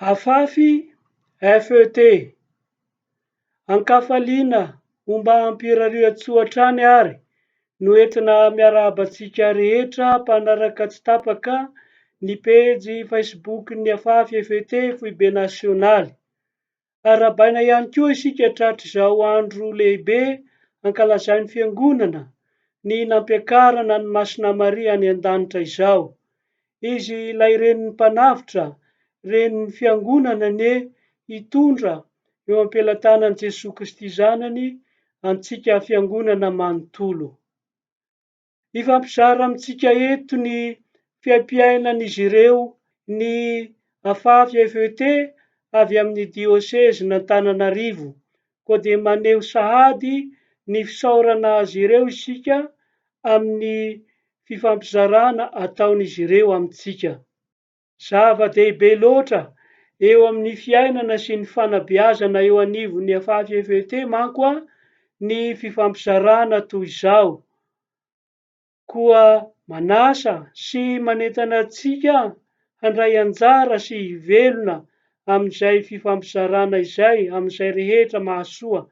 Afafy, FET. An-kafaliana homba am-pirariantsoa hatrany ary no entina miarahaba antsika rehetra mpanaraka tsy tapaka ny pejy Facebook-n'ny Afafy FET Foibe Nasionaly. Arahabaina ihany koa isika tratr'izao andro lehibe ankalazain'ny Fiangonana ny nampiakarana an'i Masina Maria any an-danitra izao. Izy ilay Renin'ny Mpanavotra, Renin'ny Fiangonana anie hitondra eo am-pelatanan'i Jesoa Kristy Zanany antsika Fiangonana manontolo. Hifampizara amintsika eto ny fiaimpiainan'izy ireo ny Afafy FET avy amin'ny diosezin'Antananarivo. Koa dia maneho sahady ny fisaorana azy ireo isika amin'ny fifampizarana ataon'izy ireo amintsika. Zava-dehibe loatra eo amin'ny fiainana sy ny fanabeazana eo anivon'ny Afafy FET manko ny fifampizarana toy izao. Koa manasa sy manentana antsika handray anjara sy hivelona amin'izay fifampizarana izay amin'izay rehetra mahasoa.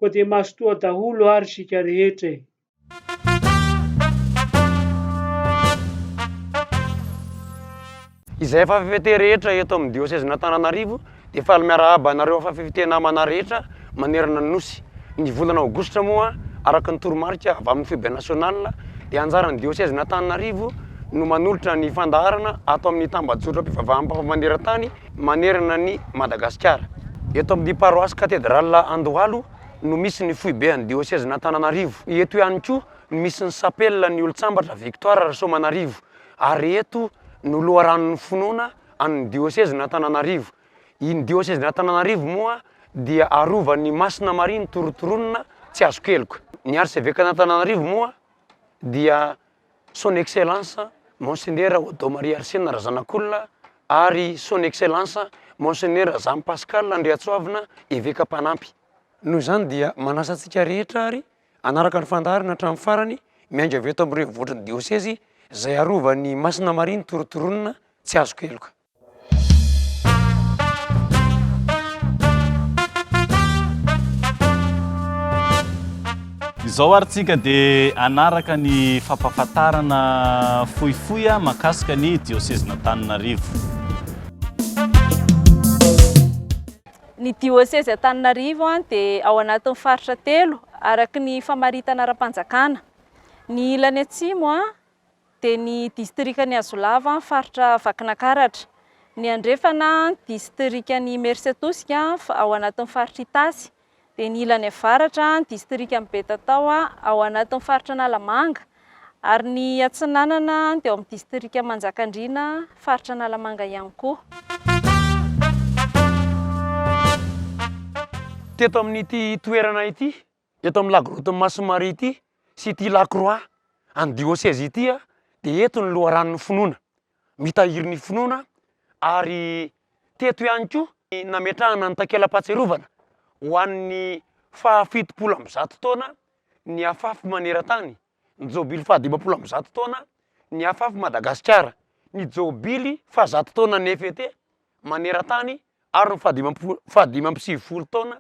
Koa dia mazotoa daholo ary isika rehetra e! Izay FFT rehetra eto amin'ny diosezin'Antananarivo dia faly miarahaba anareo FFT namana rehetra manerana ny Nosy. Ny volana aogositra moa araka ny toromarika avy amin'ny foibe national dia anjaran'ny diosezin'Antananarivo no manolotra ny fandaharana ato amin'ny tambajotram-pivavahan'ny Papa maneran-tany manerana an'i Madagasikara. Eto amin'ny paroasy Cathédrale Andohalo no misy ny foibe an'ny diosezin'Antananarivo. Eto ihany koa no misy ny sapela ny Olontsambatra Victoire Rasoamanarivo ary eto no loharanon'ny finoana an'ny diosezin'Antananarivo. Iny diosezin'Antananarivo moa dia arovan'ny Masina Maria ny Torotoronina tsy azon-keloka. Ny arsevekan'Antananarivo moa dia Son Excellence Monseigneur Odo Marie Arsène Razanakolona ary Son Excellence Monseigneur Jean Pascal Andriatsoavina Eveka Mpanampy. Noho izany dia manasa antsika rehetra ary hanaraka ny fandaharana hatramin'ny farany miainga avy eto amin'ny renivohitry ny diosezy izay arovan'i Masina Maria ny Torotoronina tsy azon-keloka. Izao ary tsika dia hanaraka ny fampahafantarana fohifohy mahakasika ny diosezin'Antananarivo. Ny diosezy Antananarivo dia ao anatin'ny faritra telo araka ny famaritana ara-panjakana. Ny ilany atsimo dia ny distrikan'i Hazolava, faritra Vakinakaratra. Ny andrefana, distrikan'i Imerintsiatosika, ao anatin'ny faritra Itasy. Dia ny ilany avaratra, distrikan'i Betatao, ao anatin'ny faritra Analamanga. Ary ny atsinanana dia ao amin'ny distrikan'i Manjakandriana, faritra Analamanga ihany koa. Teto amin'ity toerana ity Eto amin'ny lagrotin'i Masin'i Maria ity sy ity lakroà an'ny diosezy ity dia eto ny loharanon'ny finoana, mitahiry ny finoana ary teto ihany koa ny nametrahana ny takela-pahatsiarovana ho an'ny fahafitopolo ambizato taona ny Afafy maneran-tany, ny jobily fahadimampolo ambizato taona ny Afafy Madagasikara, ny jobily fahazato taona ny FET maneran-tany ary ny fahadimampolo fahadimy amby sivifolo taona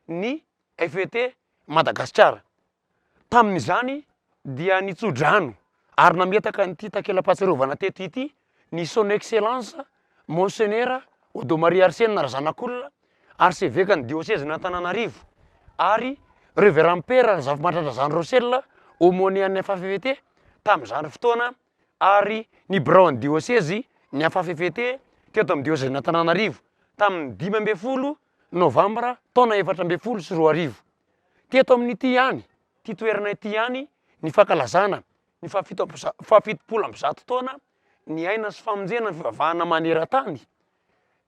ny FET Madagasikara. Tamin'izany dia nitso-drano ary nametaka an'ity takela-pahatsiarovana teto ity ny Son Excellence Monseigneur Odo Marie Arsène Razanakolona, Arsevekan'ny Diosezin'Antananarivo ary Reverend Père Razafimahatratra Rossel, Aumônier an'ny FAFFT tamin'izany fotoana ary ny biraon'ny diosezy ny FAFFT teto amin'ny diosezin'Antananarivo tamin'ny 15 novambra taona 2014. Teto amin'ity ihany, ity toerana ity ihany ny fankalazana ny fahafito amby za- fahafitopolo ambizato taona ny aina sy famonjena ny fivavahana maneran-tany,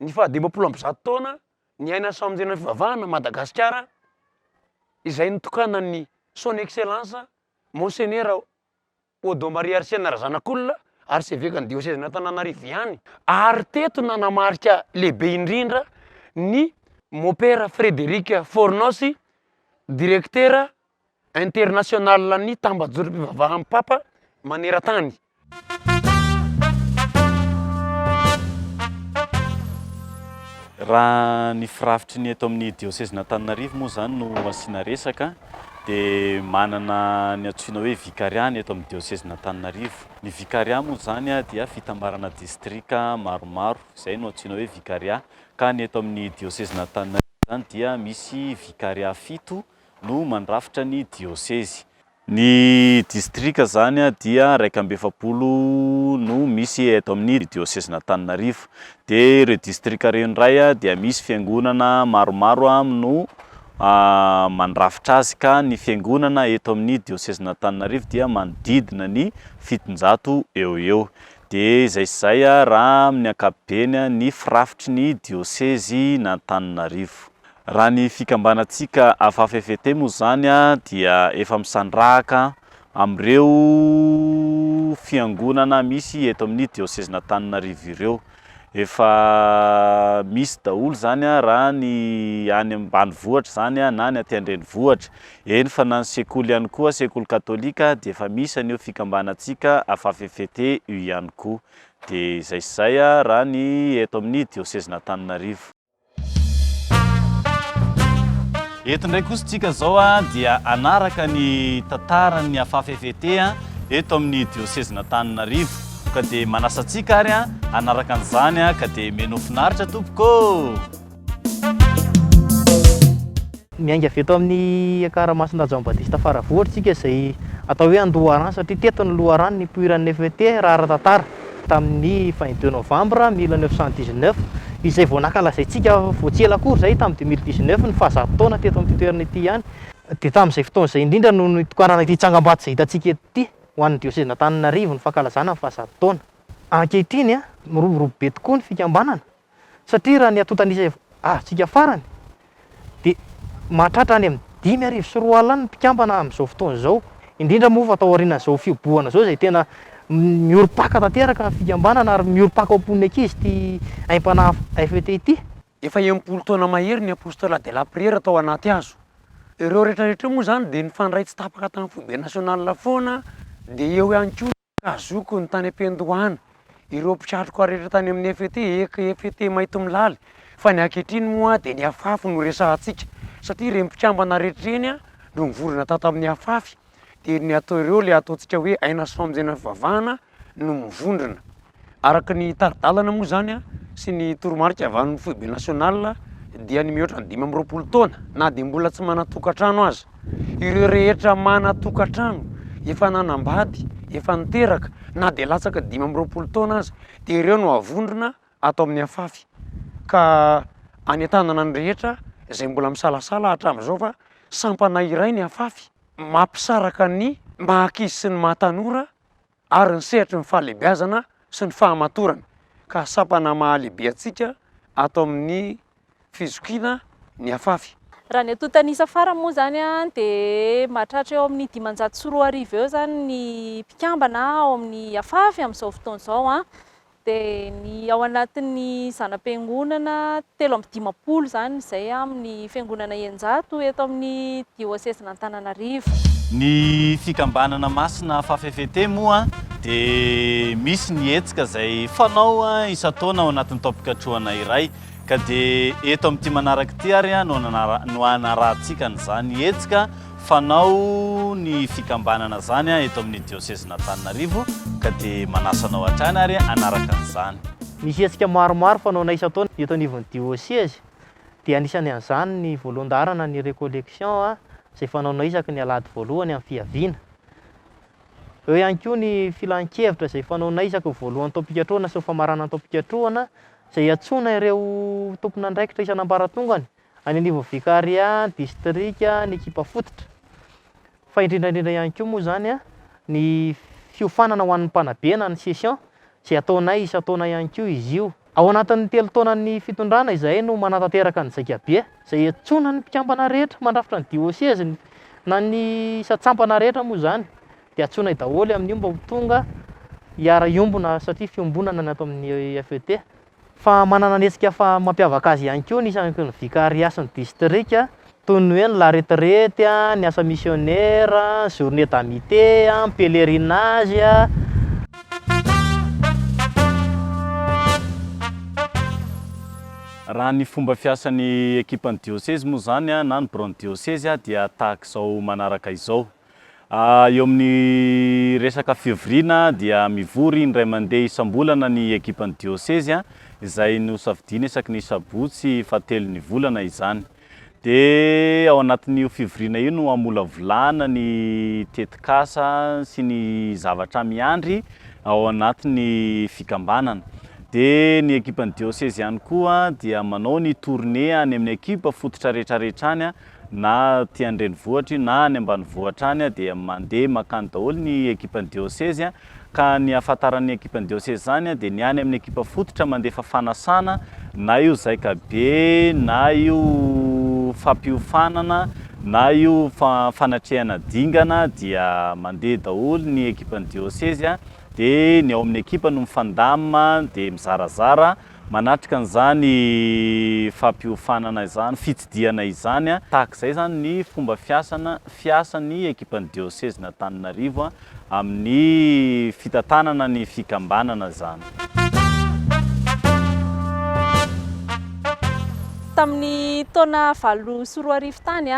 ny fahadimampolo ambizato taona ny aina sy famonjena ny fivavahana Madagasikara izay nitokanan'ny Son Excellence Monseigneur Odo Marie Arsène Razanakolona, arsevekan'ny diosezin'Antananarivo ihany, ary teto nanamarika lehibe indrindra ny Mopera Frédéric Fornos, direktera international-n'ny tambajotram-pivavahan'ny Papa maneran-tany. Raha ny firafitry ny eto amin'ny diosezin'Antananarivo moa izany no asiana resaka dia manana ny antsoina hoe vikarià ny eto amin'ny diosezin'Antananarivo. Ny vikarià moa izany dia fitambarana distrika maromaro, izay no antsoina hoe vikarià. Ka ny eto amin'ny diosezin'Antananarivo izany dia misy vikarià fito no mandrafitra ny diosezy. Ny distrika izany dia 41 no misy eto amin'ny diosezin'Antananarivo. Dia ireo distrika ireo indray dia misy fiangonana maromaro no mandrafitra azy ka ny fiangonana eto amin'ny diosezin'Antananarivo dia manodidina ny 700 eo ho eo. Dia izay sy izay raha amin'ny ankapobeny ny firafitry ny diosezin'Antananarivo. Raha ny fikambanantsika AFAFFT moa izany dia efa misandrahaka amin'ireo fiangonana misy eto amin'ny diosezin'Antananarivo ireo. Efa misy daholo izany raha ny any ambanivohitra izany na ny aty an-drenivohitra. Eny fa na ny sekoly ihany koa, sekoly katolika dia efa misy an'io fikambanantsika AFAFFT io ihany koa. Dia izay sy izay raha ny eto amin'ny diosezin'Antananarivo. Eto indray kosa tsika zao dia hanaraka ny tantaran'ny AFAFFT eto amin'ny diosezin'Antananarivo ka dia manasa antsika ary hanaraka an'izany ka dia menoa finaritra tompoko ô! Miainga avy eto amin'ny Ekar Masindahy Jean Baptiste Faravohitra isika izay atao hoe Andoharano satria teto ny loharano nipoiran'ny FET raha ara-tantara. tamin'ny 22 novambra 1919, izay vao nankalazaintsika vao tsy ela akory izay tamin'ny 2019 ny fahazato taona teto amin'ity toerana ity ihany. Dia tamin'izay fotoana izay indrindra no nitokanana ity tsangambato izay hitantsika eto ity ho an'ny diosezin'Antananarivo ny fankalazana ny fahazato taona. Ankehitriny, miroborobo be tokoa ny fikambanana satria raha ny antontan'isa azontsika farany dia mahatratra any amin'ny 2005 any ny mpikambana amin'izao fotoana izao, indrindra moa fa tao aorianan'izao fihobohana izao izay tena miorim-paka tanteraka ny fikambanana ary miorim-paka ao am-pon'ny ankizy ity aim-panahy FET ity. Efa 60 taona mahery ny Apostolat de la Prière tao anaty hazo. Ireo rehetra rehetra ireo moa izany dia nifandray tsy tapaka tamin'ny foibe national foana dia eo ihany koa Kazoko ny tany am-piandohana, ireo mpikatroka rehetra tany amin'ny FET, ek, FET Maintimolaly, fa ny ankehitriny moa dia ny Afafy no resahantsika, satria ireny mpikambana rehetra ireny no nivondrona tato amin'ny Afafy, dia ny atao ireo ilay ataontsika hoe aina sy famonjena fivavahana no mivondrona. Araka ny tari-dalana moa izany sy ny toromarika avy amin'ny foibe national dia ny mihoatra ny 25 taona na dia mbola tsy manan-tokantrano aza. Ireo rehetra manan-tokantrano, efa nanambady, efa niteraka na dia latsaka 25 taona aza dia ireo no avondrona ato amin'ny Afafy ka anentanana ny rehetra izay mbola misalasala hatramin'izao fa sampana iray ny Afafy mampisaraka ny maha ankizy sy ny maha tanora ary ny sehatry ny fahalehibeazana sy ny fahamatorana ka sampana mahalehibe antsika ato amin'ny fizokiana ny Afafy. Raha ny antontan'isa farany moa izany dia mahatratra eo amin'ny 2500 eo izany ny mpikambana ao amin'ny Afafy amin'izao fotoana izao. Dia ny ao anatin'ny zana-piangonana 53 izany izay amin'ny fiangonana 600 eto amin'ny diosezin'Antananarivo. Ny fikambanana masina FAFFT moa dia misy ny hetsika izay fanao isan-taona ao anatin'ny taom-pikatrohana iray ka dia eto amin'ity manaraka ity ary no no hanarahantsika an'izany hetsika Fanao ny fikambanana izany eto amin'ny diosezin'Antananarivo ka dia manasa anao hatrany ary hanaraka an'izany. Misy hetsika maromaro fanaonay isan-taona eto anivon'ny diosezy dia anisany an'izany ny voalohan-daharana ny recollection izay fanaonay isaky ny alahady voalohany amin'ny fiaviana. Eo ihany koa ny filan-kevitra izay fanaonay isaky ny voalohan'ny taom-pikatrohana sy ny famaranan'ny taom-pikatrohana izay iantsoana ireo tompon'andraikitra isan'ambaratongany Any anivon'ny vikarià, distrika, ny ekipa fototra. Fa indrindra indrindra ihany koa moa izany ny fiofanana ho an'ny mpanabe na ny session izay ataonay isan-taona ihany koa izy io. Ao anatin'ny telo taonan'ny fitondrana izahay no manatanteraka ny zaikabe izay iantsoana ny mpikambana rehetra mandrafitra ny diosezy na ny isan-tsampana rehetra moa izany dia antsoinay daholo amin'io mba ho tonga hiara-hiombona satria fiombonana ny ato amin'ny FET. Fa manana ny hetsika fa mampiavaka azy ihany koa ny isaky ny vikarià sy ny distrika, toy ny hoe ny la retraite, ny asa missionnaire, journée d'amitié, ny pèlerinage. Raha ny fomba fiasan'ny ekipan'ny diosezy moa izany na ny biraon'ny diosezy dia tahaka izao manaraka izao. Eo amin'ny resaka fivoriana dia mivory indray mandeha isam-bolana ny ekipan'ny diosezy izay nosafidiana isaky ny sabotsy fahatelon'ny volana izany. Dia ao anatin'io fivoriana io no hamolavolana ny tetikasa sy ny zavatra miandry ao anatin'ny fikambanana. Dia ny ekipan'ny diosezy ihany koa dia manao ny tournée any amin'ny ekipa fototra rehetrarehetra any na aty an-drenivohitra io na any ambanivohitra any dia mandeha mankany daholo ny ekipan'ny diosezy ka ny ahafantaran'ny ekipan'ny diosezy izany dia ny any amin'ny ekipa fototra mandefa fanasana na io zaikabe na io fampiofanana na io fanatrehana dingana dia mandeha daholo ny ekipan'ny diosezy dia ny ao amin'ny ekipa no mifandamina dia mizarazara Manatrika an'izany fampiofanana izany, fitsidihana izany. Tahaka izay izany ny fomba fiasana fiasan'ny ekipan'ny diosezin'Antananarivo amin'ny fitantanana ny fikambanana izany. Tamin'ny taona 2008 tany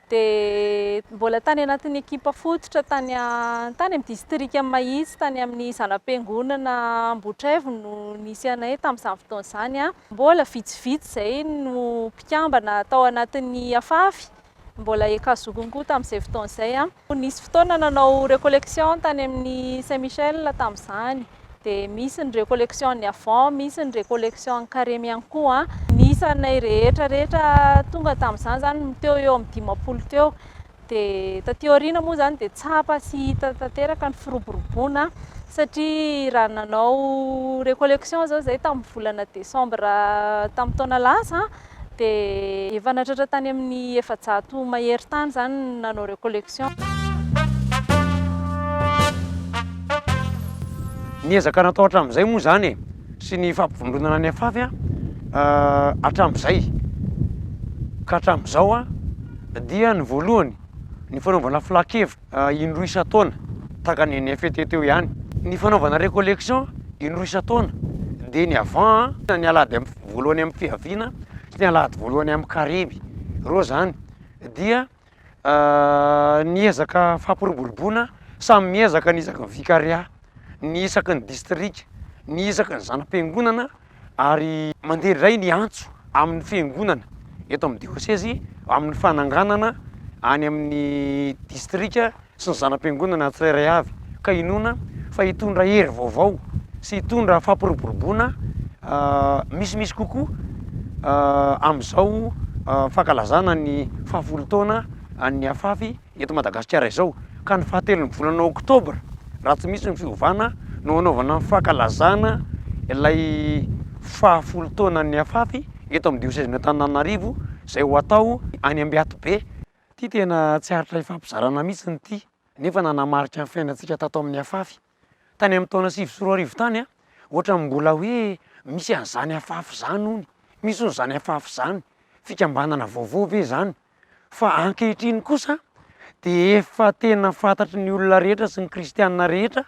dia mbola tany anatin'ny ekipa fototra tany tany amin'ny distrikan'i Mahitsy, tany amin'ny zana-piangonana Ambohitraivo no nisy anay tamin'izany fotoana izany. Mbola vitsivitsy izay no mpikambana tao anatin'ny Afafy, mbola Ekazokiny koa tamin'izay fotoana izay. Nisy fotoana nanao recollection tany amin'ny Saint Michel tamin'izany. Dia misy ny recollection ny avant, misy ny recollection ny carême ihany koa. Ny isanay rehetra rehetra tonga tamin'izany izany teo eo amin'ny 50 teo. Dia taty aoriana moa izany dia tsapa sy hita tanteraka ny firoboroboana satria raha nanao recollection izao izahay tamin'ny volana desambra tamin'ny taona lasa Dia efa nahatratra tany amin'ny 400 mahery tany izany ny nanao recollection. Ny ezaka natao hatramin'izay moa izany e, sy ny fampivondronana ny Afafy hatramin'izay ka hatramin'izao dia ny voalohany ny fanaovana filan-kevitra indroa isan-taona, tahaka ny NFT teo ihany. Ny fanaovana recollection indroa isan-taona, dia ny avant, ny alahady voalohany amin'ny fiaviana sy ny alahady voalohany amin'ny karemy, ireo izany dia ny ezaka fampiroboroboana, samy miezaka ny isaky ny vicariat, ny isaky ny distrika, ny isaky ny zana-piangonana ary mandeha indray ny antso amin'ny fiangonana eto amin'ny diosezy amin'ny fananganana any amin'ny distrika sy ny zana-piangonana tsirairay avy ka inoana fa hitondra hery vaovao sy hitondra fampiroboroboana misimisy kokoa amin'izao fankalazana ny fahafolo taona an'ny Afafy eto Madagasikara izao ka ny fahatelon'ny volana oktobra raha tsy misy ny fiovana no hanaovana ny fankalazana ilay fahafolo taonan'ny Afafy eto amin'ny diosezin'Antananarivo izay ho atao any Ambiatobe. Ity tena tsy aritra ifampizarana mihitsy ity nefa nanamarika ny fiainantsika tato amin'ny Afafy. Tany amin'ny taona 2009 tany, ohatran'ny mbola hoe misy an'izany Afafy izany hono, misy hono izany Afafy izany, fikambanana vaovao ve izany? Fa ankehitriny kosa dia efa tena fantatry ny olona rehetra sy ny kristiana rehetra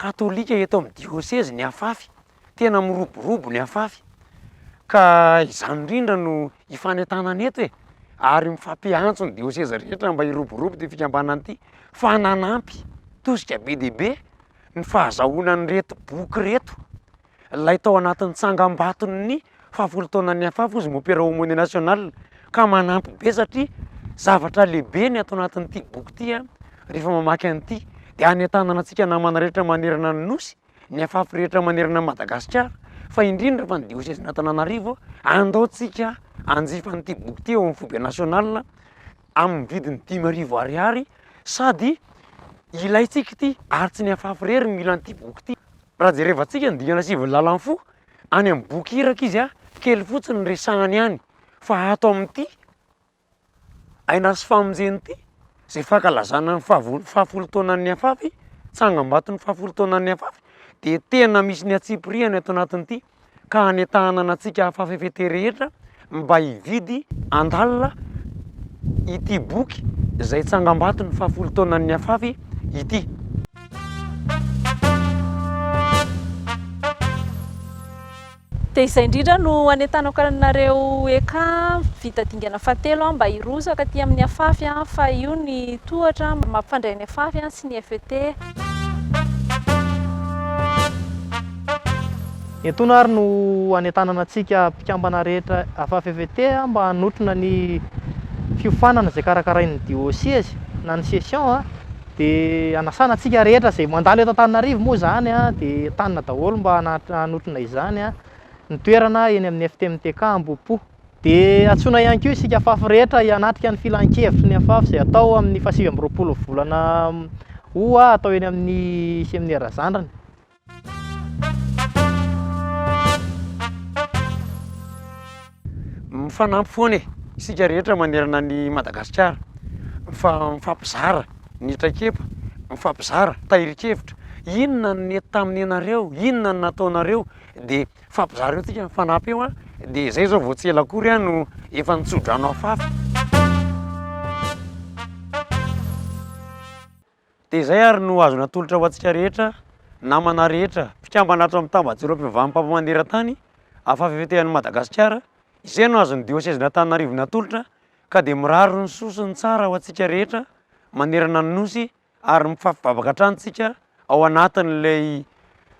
katolika eto amin'ny diosezy ny Afafy. Tena miroborobo ny Afafy. Ka izany indrindra no ifanentanana eto e! Ary mifampiantso ny diosezy rehetra mba hiroborobo ity fikambanana ity fa nanampy tosika be dia be ny fahazahoana an'ireto boky ireto. Ilay tao anatin'ny tsangambaton'ny fahafolo taonan'ny Afafy hozy Mompera Aumônier National ka manampy be satria zavatra lehibe ny ato anatin'ity boky ity an, rehefa mamaky an'ity dia hanentanana antsika namana rehetra manerana ny Nosy, ny Afafy rehetra manerana an'i Madagasikara fa indrindra fa ny diosezin'Antananarivo, andao tsika hanjifa an'ity boky ity ao amin'ny foibe national amin'ny vidiny 5000 ariary sady ilaintsika ity ary tsy ny Afafy irery no mila an'ity boky ity. Raha jerevantsika ny dingana sivin'ny lalan'ny fo, any amin'ny boky iraka izy, kely fotsiny ny resahany any, fa ato amin'ity Aina sy Famonjena ity, izay fankalazana ny fahafolo taonan'ny Afafy, tsangambaton'ny fahafolo taonan'ny Afafy, dia tena misy ny antsipiriany ato anatin'ity, ka hanentanana antsika Afafft rehetra mba hividy handalina ity boky izay tsangambaton'ny fahafolo taonan'ny Afafy ity. Dia izay indrindra no anentanako anareo EK vita dingana fahatelo mba hirosaka aty amin'ny AFAFI fa io ny tohatra mampifandray ny AFAFI sy ny FET. Etoana ary no anentanana antsika mpikambana rehetra AFAFI FET mba hanotrona ny fiofanana izay karakarain'ny diosezy na ny session dia anasana antsika rehetra izay mandalo eto Antananarivo moa izany dia entanina daholo mba hanotrona izany ny toerana eny amin'ny FTMTK Ambohipo. Dia antsoina ihany koa isika afafy rehetra hanatrika ny filan-kevitry ny afafy izay atao amin'ny faha 29 volana oa atao eny amin'ny seminera Zandriny. Mifanampy foana e, isika rehetra manerana an'i Madagasikara, mifampizara ny traikefa, mifampizara tahirin-kevitra, inona no nety tamin'ny anareo, inona no nataonareo, dia mifampizara eo tsika, mifanampy eo an, dia izay izao vao tsy ela akory aho no efa nitso-drano afafy. Dia izay ary no azo natolotra ho antsika rehetra, namana rehetra, mpikambana ato amin'ny tambajoram-pivavahan'ny Papa maneran-tany, AFAFFT an'i Madagasikara, izay no azon'ny diosezin'Antananarivo natolotra ka dia mirary ny soa sy ny tsara ho antsika rehetra manerana ny Nosy ary mifampivavaka hatrany tsika ao anatin'ilay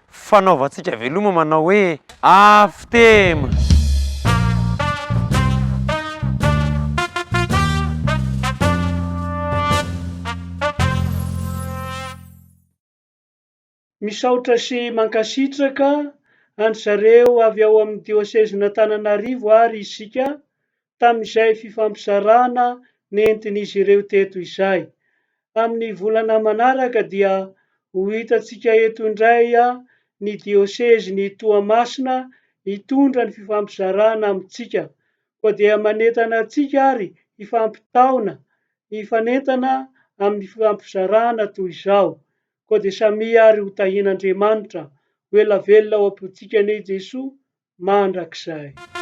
fanaovantsika veloma manao hoe Aftema! Misaotra sy mankasitraka an-dry zareo avy ao amin'ny diosezin'Antananarivo ary isika tamin'izay fifampizarana nentin'izy ireo teto izay. Amin'ny volana manaraka dia ho hitantsika eto indray ny diosezin'i Toamasina hitondra ny fifampizarana amintsika. Koa dia manentana antsika ary hifampitaona, hifanentana amin'ny fifampizarana toy izao. Koa dia samia ary ho tahian'Andriamanitra, ho ela velona ao am-pontsika anie i Jesoa mandrakizay.